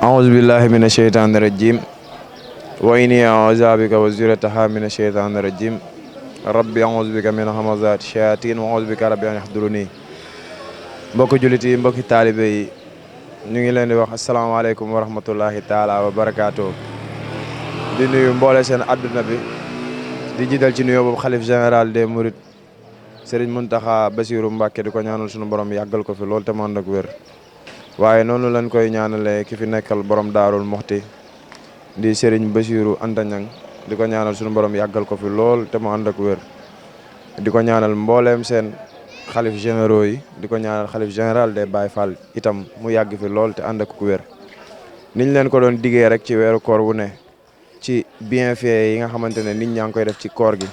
أعوذ بالله من الشيطان الرجيم وإني أعوذ بك وذريتها من الشيطان الرجيم rabbi a'uuzu bika min hamazaati shayaatiin wa a'uuzu bika rabbi an yahduruni mbokki jullit yi mbokki taalibe yi ñu ngi leen di wax asalaamaaleykum wa rahmatullahi taala wa barakaatu di nuyu mboole seen adduna bi di jiital ci nuyoo boobu xalif général des Mourides Serigne Mountakha Bassirou Mbacké di ko ñaanal sunu borom yàggal ko fi loolu te mu ànd ak wér waaye noonu lañ koy ñaanalee ki fi nekkal borom Daarul Muxti di Serigne Bassirou Anta Niang di ko ñaanal sunu borom yàggal ko fi lool te mu ànd ak wér di ko ñaanal mbooleem seen xalif généraux yi di ko ñaanal xalif général des Baye Fall itam mu yàgg fi lool te ànd ak wér niñ leen ko doon diggee rek ci weeru koor wu ne ci bienfait yi nga xamante ne nit ñaa ngi koy def ci koor gi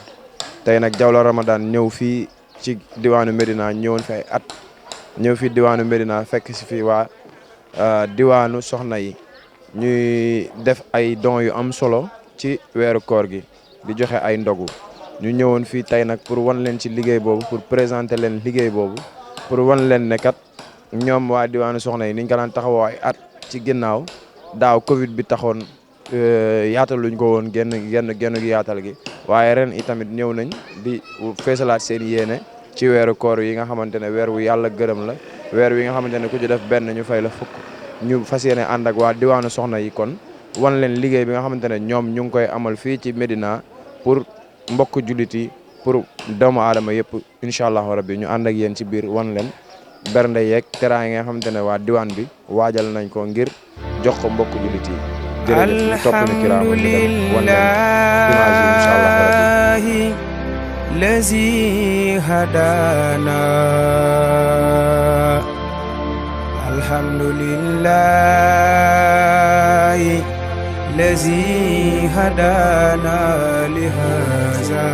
tey nag Diawla Ramadan ñëw fii ci diwaanu Médina ñëwoon fi ay at ñëw fii diwaanu Médina fekk si fii waa diwaanu soxna yi ñuy def ay dons yu am solo ci weeru koor gi di joxe ay ndogu ñu ñëwoon fii tey nag pour wan leen ci liggéey boobu pour présenter leen liggéey boobu pour wan leen ne kat ñoom waa diwaanu soxna yi niñ ko daan taxawoo ay at ci ginnaaw daaw Covid bi taxoon yaataluñ ko woon genn gi yaatal gi waaye ren itamit ñëw nañ di feesalaat seen yéene ci weeru koor yi nga xamante ne weer wu yàlla gërëm la weer wi nga xamante ne ku ci def benn ñu fay la fukk ñu fas yéene ànd ak waa diwaanu soxna yi kon wan leen liggéey bi nga xamante ne ñoom ñu ngi koy amal fii ci Médina pour mbokk jullit yi pour doomu aadama yëpp incha allahu rabbi ñu ànd ak yéen ci biir wan leen bernde yeeg teraanga yi nga xamante ne waa diwaan bi waajal nañ ko ngir jox ko mbokk jullit yi jërëjëf ñu topp ni kiraama ñu dem wan leen image yi incha allahu rabbi lazi hadana alhamdulillahi الذي هدانا لهذا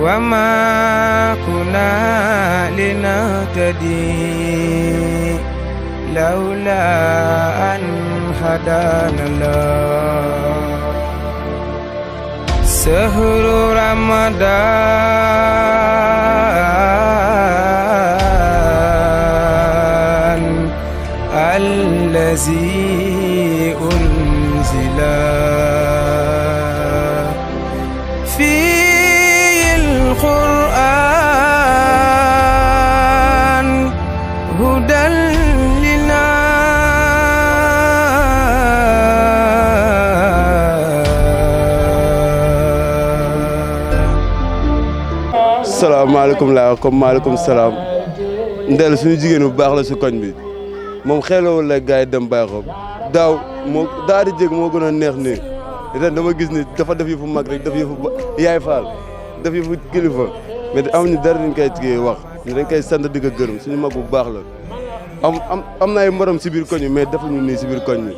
وما كنا لنهتدي لولا أن هدانا الله شهر رمضان الذي أنزل فيه القرآن هدى لنا salaamaaleykum laa comme maaleykum salaam ndel suñu jigéen bu baax la si koñ bi moom xeelawul la gars yi dem bàyyi ko daaw moo daa di jég moo gën a neex nii ren dama gis ni dafa def yëfu mag rek def yëfu yaay faal def yëfu kilifa mais amuñu dara dañ koy tigee wax ñu dañ koy sant di ko gërëm suñu mag bu baax la am na ay morom si biir koñ bi mais defuñu nii si biir koñ bi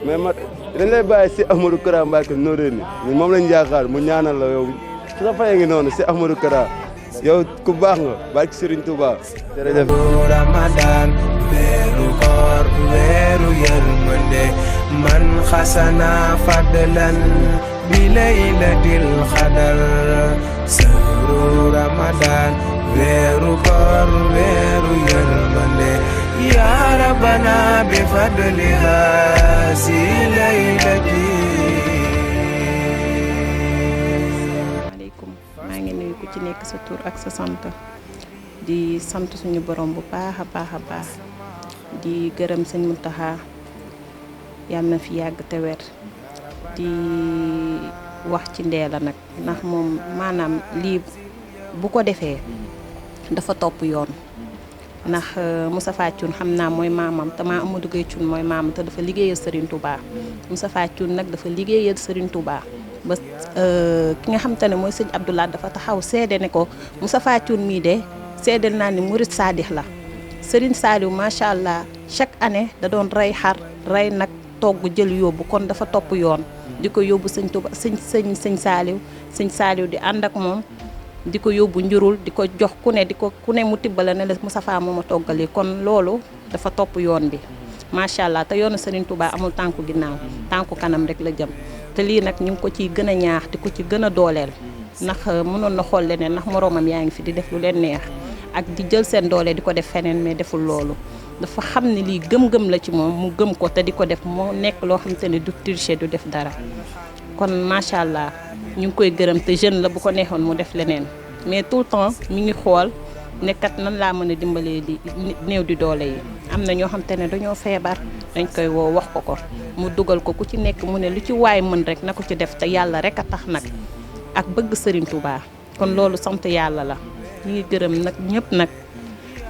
mais ma dañ lay bàyyi si Ahmadou Kara Mbacké Noreyni ni moom lañ yaakaar mu ñaanal la yow su sa fayee ngi noonu si Ahmadou Kara yow ku baax nga barke Serigne Touba jërëjëf Ramadan weeru koor weeru yërmande man xasana fadlan bi laylatil xadar sahru Ramadan weeru koor weeru yërmande ya rabbana bi fadliha si laylati ci nekk sa tur ak sa sant di sant suñu borom bu baax a baax di gërëm sëñ Mountakha yàlla na fi yàgg te wér di wax ci Ndella nag ndax moom maanaam lii bu ko defee dafa topp yoon ndax Moustapha Thioune xam naa mooy maamam te maa Amadou Gueye Thioune mooy maamam te dafa liggéeyal Serigne Touba Moustapha Thioune nag dafa liggéeyal Serigne Touba ba ki nga xam te ne mooy sëñ Abdoulaye dafa taxaw seede ne ko Moustapha Thioune mii de seedeel naa ni murid saadix la Serigne Saliou macha allah chaque année da doon rey xar rey nag togg jël yóbbu kon dafa topp yoon di ko yóbbu sëñ Touba sëñ Saliou di ànd ak moom di ko yóbbu njurul di ko jox ku ne mu tibbala ne la Moustapha moo ma toggalee kon loolu dafa topp yoon bi macha allah te yoonu Serigne Touba amul tànku ginnaaw tànku kanam rek la jëm te lii nag ñu ngi ko ciy gën a ñaax di ko ci gën a dooleel ndax mënoon na xool leneen ndax moroomam yaa ngi fi di def lu leen neex ak di jël seen doole di ko def feneen mais deful loolu dafa xam ne lii gëm-gëm la ci moom mu gëm ko te di ko def moo nekk loo xamante ne du tricher du def dara kon macha allah ñu ngi koy gërëm te jeune la bu ko neexoon mu def leneen mais tout le temps mi ngi xool nekkat nan laa mën a dimbalee di néew di doole yi am na ñoo xamante ne dañoo feebar dañ koy woo wax ko mu dugal ko ku ci nekk mu ne lu ci waay mën rek na ko ci def te yàlla rek a tax nag ak bëgg Serigne Touba kon loolu sant yàlla la ñu ngi gërëm nag ñëpp nag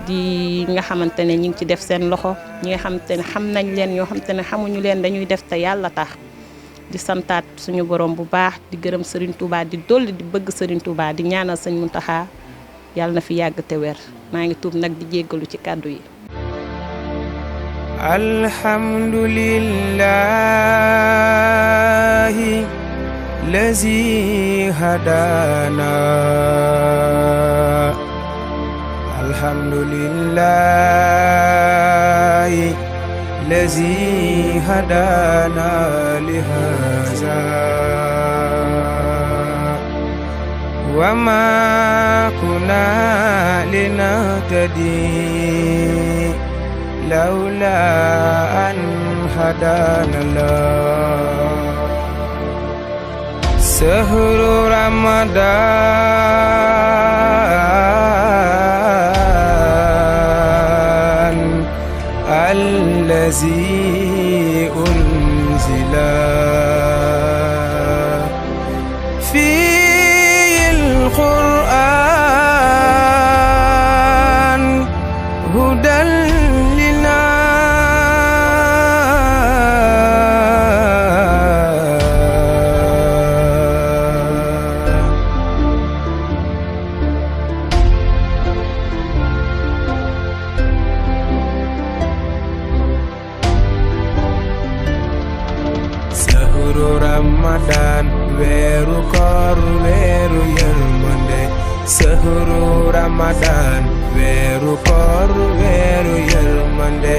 di nga xamante ne ñu ngi ci def seen loxo ñi nga xamante ne xam nañ leen ñoo xamante ne xamuñu leen dañuy def te yàlla tax di santaat suñu borom bu baax di gërëm Serigne Touba di dolli di bëgg Serigne Touba di ñaanal Sëñ Muntaxa yàlla na fi yàgg te wér maa ngi tuub nag di jéggalu ci kàddu yi alhamdulillahi lazi hadana alhamdulillahi lazi hadana lihaza وما كنا لنهتدي لولا أن هدانا الله شهر رمضان الذي أنزل القرآن هدى لنا شهر رمضان weeru koor weeru yërmande sahuru Ramadan weeru koor weeru yërmande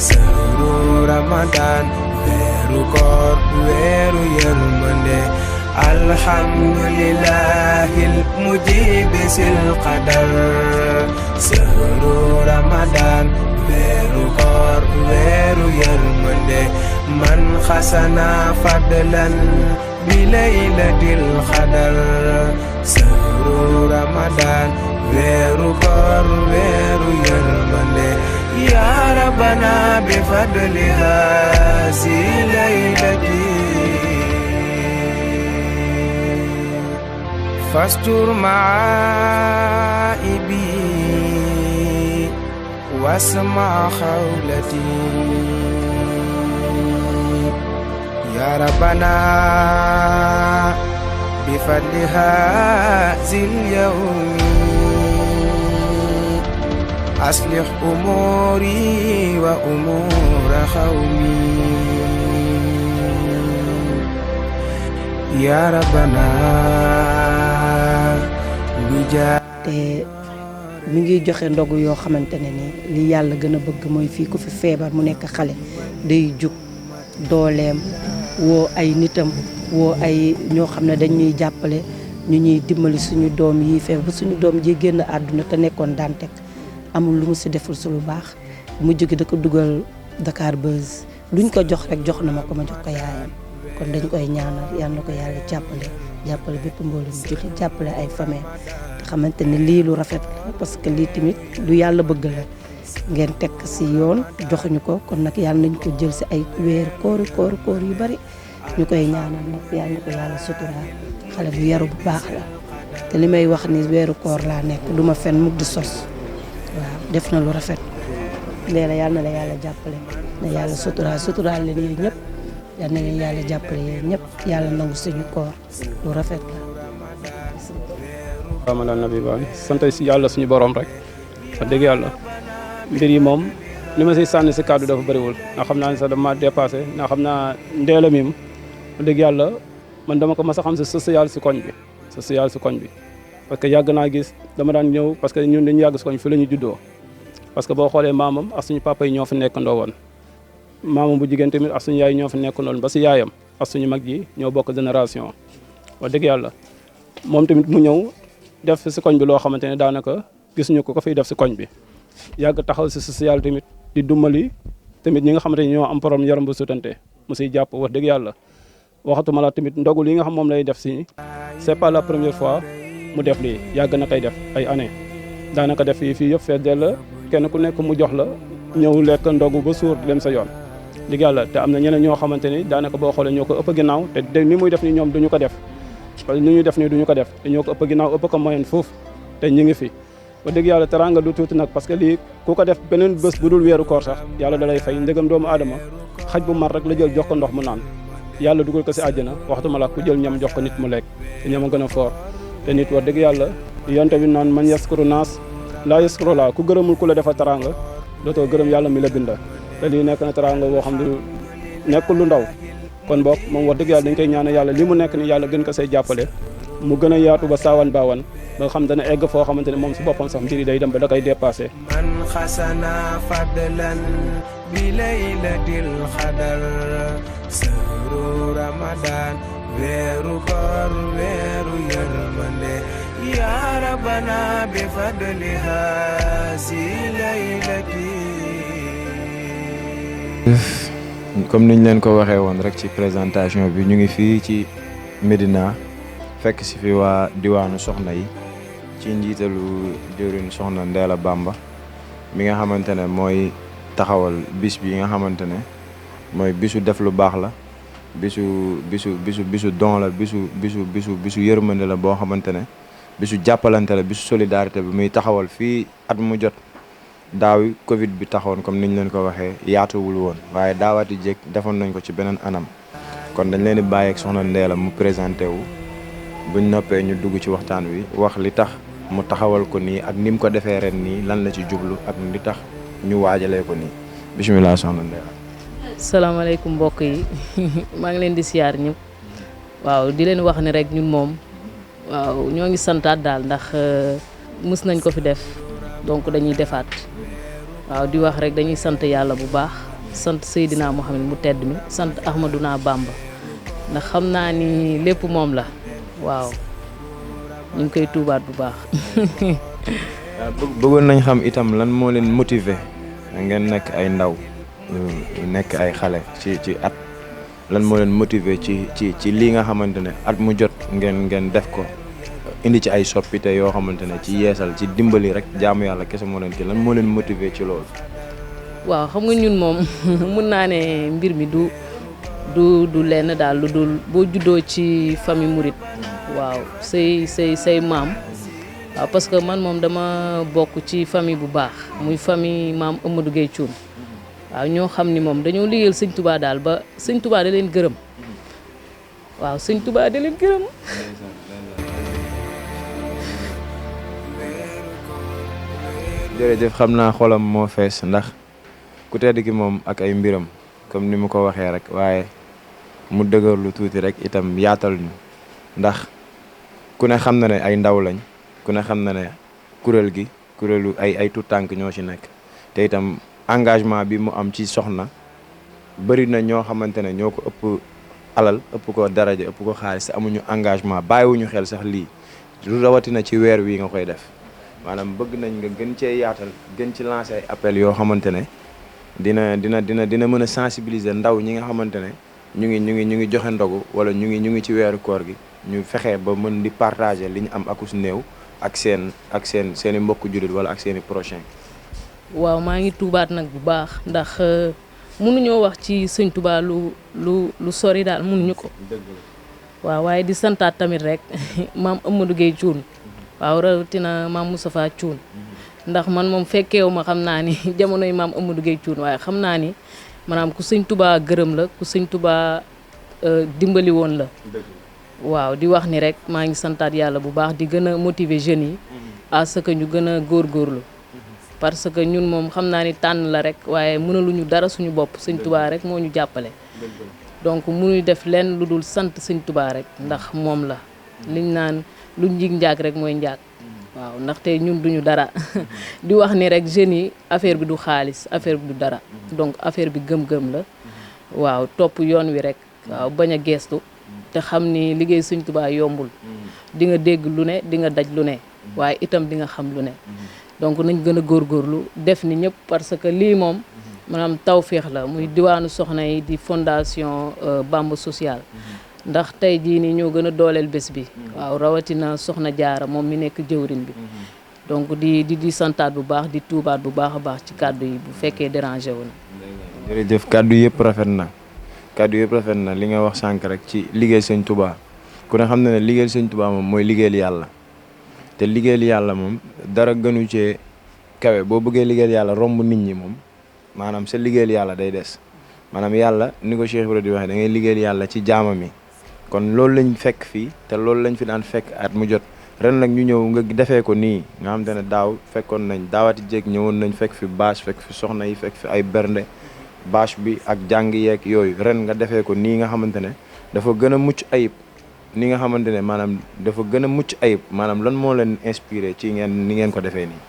sahuru Ramadan weeru koor weeru yërmande alhamdulillahil mujib sil qadar sahuru Ramadan weeru koor weeru yërmande man xasana fadlan bilaylatil qadar sahru Ramadan weeru koor weeru yërmande ya rabbana bi fadliha si laylati fastur ma'aibi wasma khawlati يا ربنا بفضلها ذي اليوم أصلح أموري وأمور قومي يا ربنا بجاه mi ngi joxe ndogu yoo xamante ne ni li yàlla gën a bëgg mooy fii ku fi feebar mu nekk xale day jug dooleem woo ay nitam woo ay ñoo xam ne dañuy jàppale ñu ñuy dimbali suñu doom yi feebar bu suñu doom ji génn àdduna te nekkoon Dantec amul lu mu si deful su lu baax mu jóge da ko dugal Dakar Buzz luñ ko jox rek jox na ma ko ma jox ko yaayam kon dañ koy ñaanal yal na ko yàlla jàppale bépp mbooloo mu julli jàppale ay famille te xamante ne lii lu rafet la parce que lii tamit lu yàlla bëgg la ngeen tekk si yoon joxuñu ko kon nag yàlla nañ ko jël si ay weeru koor yu bari ñu koy ñaanal nag yàlla na ko yàlla suturaal xale bu yaru bu baax la te li may wax ni weeru koor laa nekk du ma fen mukk di sos waaw def na lu rafet léeg-la yàlla na la yàlla jàppale na yàlla suturaal leen yéen ñëpp yàlla na leen yàlla jàppale yéen ñëpp yàlla nangu suñu koor lu rafet la. Ramadan nabi baax sant si yàlla suñu borom rek wax dëgg yàlla mbir yi moom li ma siy sànni si kàddu dafa bëriwul ndax xam naa ne sax dama dépassé ndax xam naa ndeela mim wax dëgg yàlla man dama ko mas a xam si social si koñ bi parce que yàgg naa gis dama daan ñëw parce que ñun dañu yàgg si koñ fi la ñu juddoo parce que boo xoolee maamam ak suñu papa yi ñoo fi nekkandoo woon maamam bu jigéen tamit ak suñu yaay ñoo fi nekkandoo ba si yaayam ak suñu mag ji ñoo bokk génération wax dëgg yàlla moom tamit mu ñëw def si koñ bi loo xamante ne daanaka gisuñu ko fiy def si koñ bi yàgg taxaw si social tamit di dimbali tamit ñi nga xamante ni ñoo am problème yaram bu sutante mu siy jàpp wax dëgg yàlla waxatuma la tamit ndogul yi nga xam moom lay def si c'est pas la première fois mu def lii yàgg na koy def ay années daanaka def fii yëpp fees dell kenn ku nekk mu jox la ñëw lekk ndogu ba suur dem sa yoon dëgg yàlla te am na ñeneen ñoo xamante ni daanaka boo xoolee ñoo ko ëpp ginnaaw te ni muy def ni ñoom duñu ko def parce que ni ñuy def nii duñu ko def te ñoo ko ëpp ginnaaw ëpp ko moyen foofu te ñu ngi fi ba dëgg yàlla teranga du tuuti nag parce que lii ku ko def beneen bés bu dul weeru koor sax yàlla da lay fay ndegam doomu aadama xaj bu mar rek la jël jox ko ndox mu naan yàlla dugal ko si àjjana waxtuma la ku jël ñam jox ko nit mu lekk te ñam a gën a foor te nit wax dëgg yàlla yonte bi naan man yaskuru naas laa yaskuru laa ku gërëmul ku la defa teranga dootoo gërëm yàlla mi la binda te lii nekk na teranga boo xam ne nekkul lu ndaw kon boog moom wax dëgg yàlla dañ koy ñaanal yàlla li mu nekk ni yàlla gën ko say jàppale mu gën a yaatu ba saawan baawan ba nga xam dana egg foo xamante ne moom si boppam sax mbir yi day dem ba da koy dépassé man xasana fadlan bi laylatil xadar sahru ramadan weeru koor weeru yërmande ya rabbana bi fadliha si laylati. comme niñ leen ko waxee woon rek ci présentation bi ñu ngi fii ci Médina fekk si fi waa diwaanu soxna yi ci njiitalu jëwriñ soxna Ndeela Bamba mi nga xamante ne mooy taxawal bis bi nga xamante ne mooy bisu def lu baax la bisu don la bisu yërmande la boo xamante ne bisu jàppalante la bisu solidarité bi muy taxawal fii at mu jot daaw Covid bi taxawoon comme niñ leen ko waxee yaatuwul woon waaye daawaati jéeg defoon nañ ko ci beneen anam kon dañ leen di bàyyi ak soxna Ndeela mu présenté wu buñ noppee ñu dugg ci waxtaan wi wax li tax mu taxawal ko nii ak ni mu ko defee ren nii lan la ci jublu ak li tax ñu waajalee ko nii bisimilah soxna Ndeela. salaamaaleykum mbokk yi maa ngi leen di siyaar ñëpp waaw di leen wax ne rek ñun moom waaw ñoo ngi santaat daal ndax mës nañ ko fi def donc dañuy defaat waaw di wax rek dañuy sant yàlla bu baax sant Seydina Mohamed mu tedd mi sant Ahmadouna Bamba ndax xam naa ni lépp moom la waaw ñu ngi koy tuubaat bu baax. bëggoon nañ xam itam lan moo leen motiver ngeen nekk ay ndaw nekk ay xale ci at lan moo leen motiver ci lii nga xamante ne at mu jot ngeen def ko indi ci ay soppite yoo xamante ne ci yeesal ci dimbali rek jaamu yàlla kese moo leen ci lan moo leen motiver ci loolu. waaw xam nga ñun moom mun naa ne mbir mi du lenn daal lu dul boo juddoo ci famille murit waaw say maam waaw parce que man moom dama bokk ci famille bu baax muy famille maam Amadou Gueye Thioune waaw ñoo xam ni moom dañoo liggéeyal sëñ Touba daal ba sëñ Touba da leen gërëm waaw sëñ Touba da leen gërëm. jërëjëf xam naa xolam moo fees ndax ku tedd ki moom ak ay mbiram comme ni mu ko waxee rek waaye mu dëgër lu tuuti rek itam yaatal ñu ndax ku ne xam na ne ay ndaw lañ ku ne xam na ne kuréelu ay tout tànk ñoo ci nekk te itam engagement bi mu am ci soxna bëri na ñoo xamante ne ñoo ko ëpp alal ëpp ko daraja ëpp ko xaalis te amuñu engagement bàyyiwuñu xel sax lii lu rawatina ci weer wi nga koy def maanaam bëgg nañ nga gën cee yaatal gën ci lancer ay appel yoo xamante ne dina mën a sensibiliser ndaw ñi nga xamante ne ñu ngi joxe ndogu wala ñu ngi ci weeru koor gi ñu fexe ba mën di partager li ñu am akus néew ak seen i mbokku jullit wala ak seen i prochain. waaw maa ngi tuubaat nag bu baax ndax mënuñoo wax ci sëñ Touba lu sori daal mënuñu ko. waaw waaye di santaat tamit rek maam Amadou Gueye Thioune waaw rawatina maam Moustapha Thioune ndax man moom fekkeewu ma xam naa ni jamonoy maam Amadou Gueye Thioune waaye xam naa ni maanaam ku sëñ Touba gërëm la ku sëñ Touba dimbali woon la. waaw di wax ni rek maa ngi santaat yàlla bu baax di gën a motiver jeunes yi à ce que ñu gën a góorgóorlu parce que ñun moom xam naa ni tànn la rek waaye mënaluñu dara suñu bopp sëñ Touba rek moo ñu jàppale donc mënuy def leen lu dul sant sëñ Touba rek ndax moom la liñ naan lu njig njaag rek mooy njaag waaw ndaxte ñun duñu dara di wax ni rek jeunes yi affaire bi du xaalis affaire bi du dara donc affaire bi gëm-gëm la waaw topp yoon wi rek waaw bañ a geestu te xam ni liggéey sëñ Touba yombul di nga dégg lu ne di nga daj lu ne waaye itam di nga xam lu ne donc nañ gën a góorgóorlu def ni ñëpp parce que lii moom maanaam tawféex la muy diwaanu soxna yi di fondation Bamba Social ndax tey jii nii ñoo gën a dooleel bés bi waaw rawatina soxna jaara moom mi nekk jëwrin bi donc di santaat bu baax di tuubaat bu baax a baax ci kàddu yi bu fekkee dérangé wu na. jërëjëf kàddu yëpp rafet na kàddu yëpp rafet na li nga wax sànq rek ci liggéey sëñ Touba ku ne xam na ne liggéeyal sëñ Touba moom mooy liggéeyal yàlla te liggéeyal yàlla moom dara gënu cee kawe boo bëggee liggéeyal yàlla romb nit ñi moom maanaam sa liggéeyal yàlla day des maanaam yàlla ni ko Cheikh Ibrahima di waxee da ngay liggéeyal yàlla ci jaamam yi kon loolu lañ fekk fii te loolu lañ fi daan fekk at mu jot ren nag ñu ñëw nga defee ko nii nga xam te ne daaw fekkoon nañ daawati jéeg ñëwoon nañ fekk fi bâche fekk fi soxna yi fekk fi ay bernde bâche bi ak jàng yeeg yooyu ren nga defee ko nii nga xamante ne dafa gën a mucc ayib ni nga xamante ne maanaam dafa gën a mucc ayib maanaam lan moo leen inspiré ci ni ngeen ko defee nii.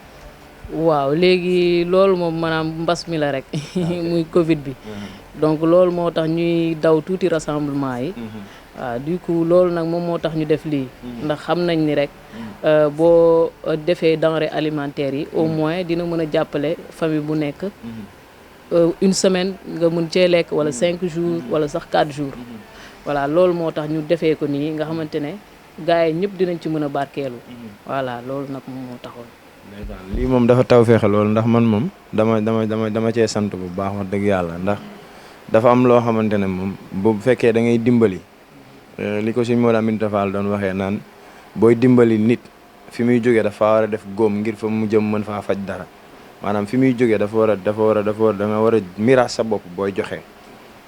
waaw léegi loolu moom maanaam mbas mi la rek muy Covid bi donc loolu moo tax ñuy daw tuuti rassemblement yi. waaw du coup loolu nag moom moo tax ñu def lii ndax xam nañ ni rek boo defee denrées alimentaires yi au moins dina mën a jàppale famille bu nekk une semaine nga mën cee lekk wala 5 jours wala sax 4 jours voilà loolu moo tax ñu defee ko nii nga xamante ne gars yi ñëpp dinañ ci mën a barkeelu voilà loolu nag moom moo taxoon. lii moom dafa taw feexe loolu ndax man moom dama cee sant bu baax wax dëgg yàlla ndax dafa am loo xamante ne moom bu fekkee da ngay dimbali. li ko sëñ Modou Aminta Fall doon waxee naan booy dimbali nit fi muy jógee dafa war a def góom ngir fa mu jëm mën faa faj dara maanaam fi muy jógee da nga war a miraas sa bopp booy joxe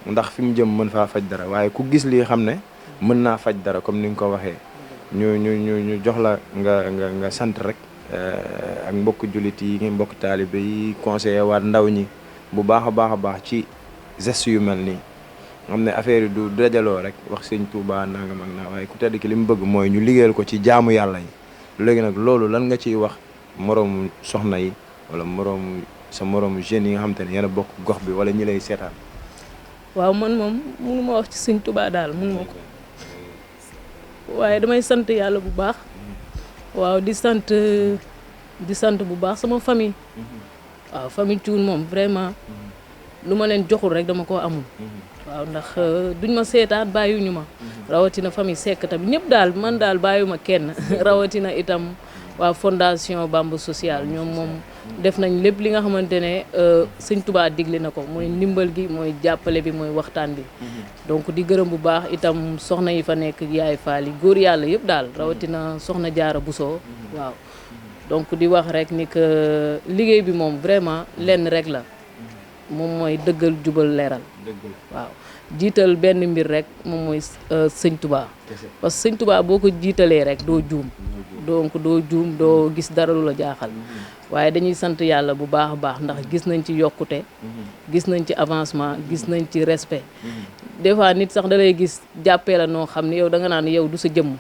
ndax fi mu jëm mën faa faj dara waaye ku gis lii xam ne mën naa faj dara comme ni nga ko waxee ñu jox la nga sant rek ak mbokk jullit yi mbokk taalibe yi conseillé waat ndaw ñi bu baax a baax ci geste yu mel nii. xam ne affaire yi du dajaloo rek wax sëñ Touba nangam ak naa waaye ku tedd ki li mu bëgg mooy ñu liggéeyal ko ci jaamu yàlla yi léegi nag loolu lan nga ciy wax moroomu soxna yi wala moroomu jeunes yi nga xam te ne yéen a bokk gox bi wala ñi lay seetaan. waaw man moom mënu ma wax ci sëñ Touba daal mënu ma ko waaye damay sant yàlla bu baax waaw di sant bu baax sama famille waaw famille Thioune moom vraiment lu ma leen joxul rek dama koo amul. waaw ndax duñ ma seetaan bàyyiwuñu ma rawatina famille Seck tamit ñëpp daal man daal bàyyiwuma kenn rawatina itam waa fondation Bamba Social ñoom moom def nañ lépp li nga xamante ne sëñ Touba digle na ko mooy ndimbal gi mooy jàppale bi mooy waxtaan bi donc di gërëm bu baax itam soxna yi fa nekk yaay faal yi góor yàlla yëpp daal rawatina soxna Jaara Bousso waaw donc di wax rek ni que liggéey bi moom vraiment lenn rek la moom mooy dëggal jubal leeral waaw jiital benn mbir rek moom mooy sëñ Touba parce que sëñ Touba boo ko jiitalee rek doo juum donc doo juum doo gis dara lu la jaaxal waaye dañuy sant yàlla bu baax a baax ndax gis nañ ci yokkute gis nañ ci avancement gis nañ ci respect des fois nit sax da lay gis jàppee la noo xam ne yow da nga naan yow du sa jëmm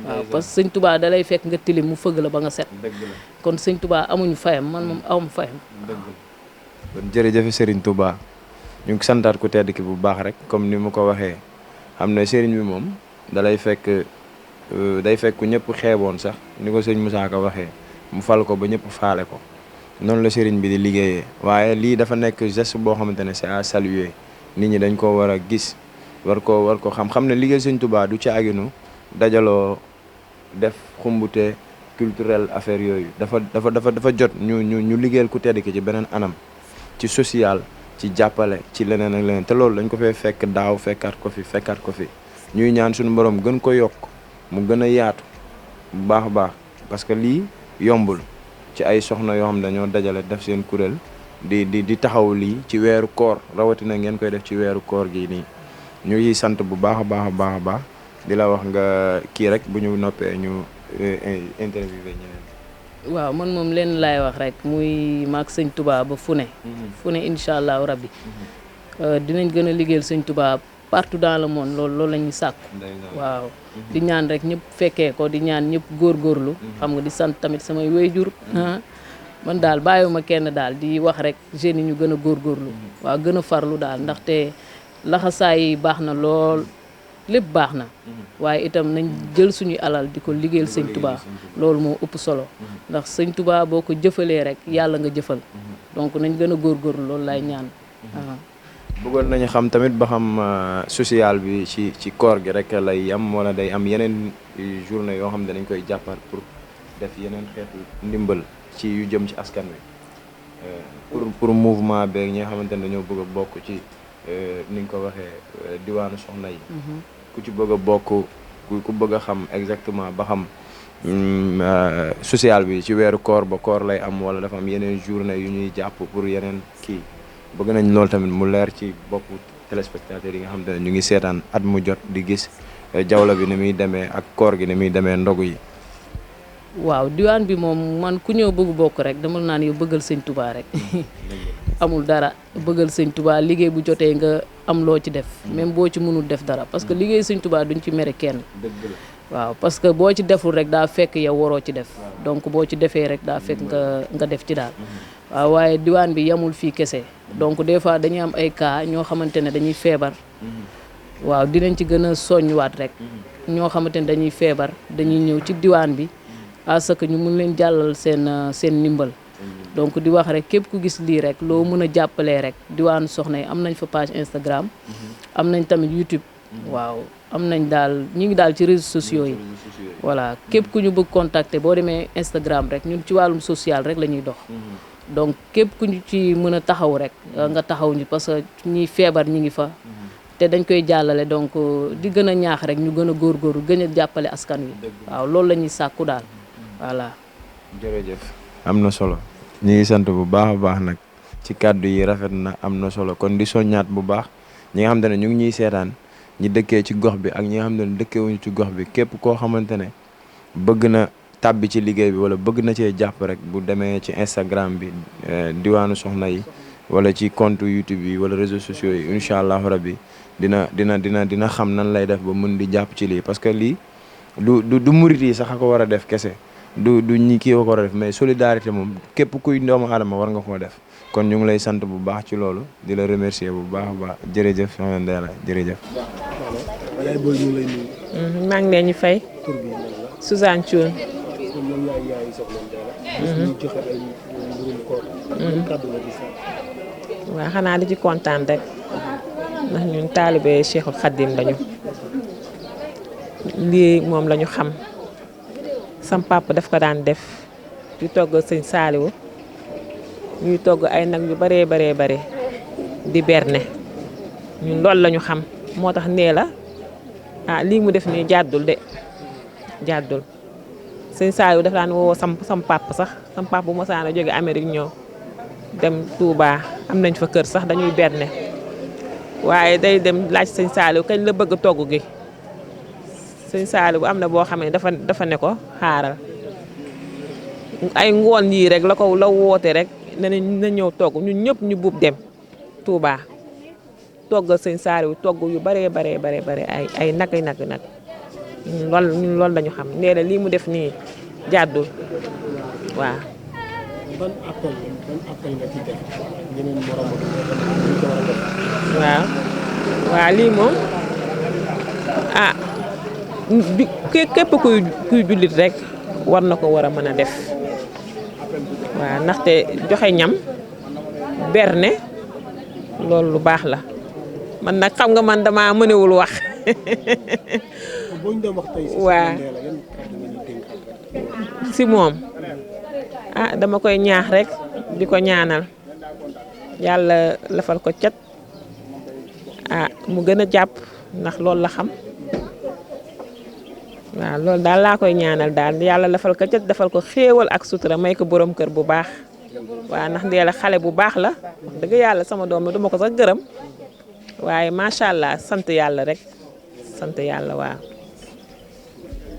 waaw parce que sëñ Touba da lay fekk nga tilim mu fëgg la ba nga set kon sëñ Touba amuñu fayam man moom amu fayam. kon jërëjëf Serigne Touba ñu ngi santaat ku tedd ki bu baax rek comme ni mu ko waxee xam ne Serigne bi moom day fekk ñëpp xeeboon sax ni ko sëñ Moussa Ka waxee mu fal ko ba ñëpp faale ko noonu la Serigne bi di liggéeyee waaye lii dafa nekk geste boo xamante ne c'est à saluer nit ñi dañ ko war a gis war ko xam ne liggéey sëñ Touba du ci aginu dajaloo def xumbute culturel affaire yooyu dafa jot ñu liggéeyal ku tedd ki ci beneen anam ci social ci jàppale ci leneen ak leneen te loolu dañ ko fee fekk daaw fekkaat ko fi ñuy ñaan suñu borom gën ko yokk mu gën a yaatu bu baax a baax parce que lii yombul ci ay soxna yoo xam ne dañoo dajale def seen kuréel di taxaw lii ci weeru koor rawatina ngeen koy def ci weeru koor gi nii ñu ngi sant bu baax a baax di la wax nga kii rek bu ñu noppee ñu interviewé ñeneen. waaw man moom leen laay wax rek muy maag sëñ Touba ba fu ne incha allahu rabbi dinañ gën a liggéeyal sëñ Touba partout dans le monde loolu la ñuy sàkku waaw di ñaan rek ñëpp fekkee ko di ñaan ñëpp góorgóorlu xam nga di sant tamit samay wayjur man daal bàyyiwuma kenn daal di wax rek jeunes yi ñu gën a góorgóorlu waaw gën a farlu daal ndaxte laxasaay yi baax na lool lépp baax na waaye itam nañ jël suñuy alal di ko liggéeyal sëñ Touba loolu moo ëpp solo ndax sëñ Touba boo ko jëfalee rek yàlla nga jëfal donc nañ gën a góorgóorlu loolu laay ñaan bëggoon nañu xam tamit ba xam social bi ci koor gi rek lay yam wala day am yeneen journée yoo xam ne dañ koy jàppal pour def yeneen xeetu ndimbal ci yu jëm ci askan wi pour mouvement beeg ñi nga xamante ne dañoo bëgg a bokk ci ni nga ko waxee diwaanu soxna yi. ku ci bëgg a bokk ku bëgg a xam exactement ba xam social bi ci weeru koor ba koor lay am wala dafa am yeneen journée yu ñuy jàpp pour yeneen kii. bëgg nañ loolu tamit mu leer ci boppu téléspectateurs yi nga xam te ne ñu ngi seetaan at mu jot di gis jawla bi ni muy demee ak koor gi ni muy demee ndogu yi. waaw diwaan bi moom man ku ñëw bëgg bokk rek dama naan yow bëggal sëñ Touba rek amul dara bëggal sëñ Touba liggéey bu jotee nga am loo ci def même boo ci mënul def dara parce que liggéey sëñ Touba duñ ci mere kenn. waaw parce que boo ci deful rek daa fekk yow waroo ci def donc boo ci defee rek daa fekk nga def ci daal. waaw waaye diwaan bi yamul fii kese donc des fois dañuy am ay cas ñoo xamante ne dañuy feebar waaw dinañ ci gën a soññuwaat rek ñoo xamante ne dañuy feebar dañuy ñëw ci diwaan bi à ce que ñu mun leen jàllal seen ndimbal donc di wax rek képp ku gis lii rek loo mën a jàppalee rek diwaanu soxna yi am nañ fa page Instagram am nañ tamit YouTube waaw am nañ daal ñu ngi daal ci réseaux sociaux yi voilà képp ku ñu bëgg contacter boo demee Instagram rek ñun ci wàllum social rek la ñuy dox donc képp ku ñu ci mën a taxaw rek nga taxaw ñu parce que ñiy feebar ñi ngi fa te dañ koy jàllale donc di gën a ñaax rek ñu gën a góorgóorlu gën a jàppale askan wi waaw loolu la ñuy sàkku daal voilà. jërëjëf am na solo ñu ngi sant bu baax a baax nag ci kàddu yi rafet na am na solo kon di soññaat bu baax ñi nga xamante ne ñu ngi ñuy seetaan ñi dëkkee ci gox bi ak ñi nga xamante ne dëkkeewuñu ci gox bi képp koo xamante ne bëgg na tàbbi ci liggéey bi wala bëgg na cee jàpp rek bu demee ci Instagram bi diwaanu soxna yi wala ci compte YouTube yi wala réseaux sociaux yi incha allahu rabbi dina xam nan lay def ba mën di jàpp ci lii parce que lii du murit yi sax a ko war a def kese du ñi kii ko war a def mais solidarité moom képp kuy doomu aadama war nga koo def kon ñu ngi lay sant bu baax ci loolu di la remercier bu baax a baax jërëjëf soxna Ndella jërëjëf. maa ngi leen ñu fay. Suzanne Thioune. waaw xanaa di ci kontaan rek ndax ñun taalibe Cheikhul Khadim lañu lii moom lañu xam sam papa daf ko daan def di togg sëñ Saaliwu ñuy togg ay nag yu bare di berne ñun loolu lañu xam moo tax nee la lii mu def nii jàddul de jàddul sëñ Saaliwu daf daan woo sam papa sax sam papa bu mosaan a jóge Amérique ñëw dem Touba am nañ fa kër sax dañuy berne waaye day dem laaj sëñ Saaliwu kañ la bëgg togg gi sëñ Saaliwu am na boo xam ne dafa ne ko xaaral ay ngoon yii rek la woote rek na ñëw togg ñun ñëpp ñu buub dem Touba toggal sëñ Saaliwu togg yu bare ay nag ñun loolu lañu xam nee na lii mu def nii jàddul waaw. ban appel nga ci def ñeneen morom waaw lii moom képp kuy jullit rek war na ko war a mën a def waaw ndaxte joxe ñam berne loolu lu baax la man nag xam nga man dama mënewul wax. waaw si moom dama koy ñaax rek di ko ñaanal yàlla lafal ko cat mu gën a jàpp ndax loolu la xam waaw loolu daal laa koy ñaanal daal yàlla lafal ko cat defal ko xéewal ak sutura may ko borom kër bu baax waaw ndax Ndella xale bu baax la wax dëgg yàlla sama doom la duma ko sax gërëm waaye macha allah sant yàlla rek sant yàlla waaw.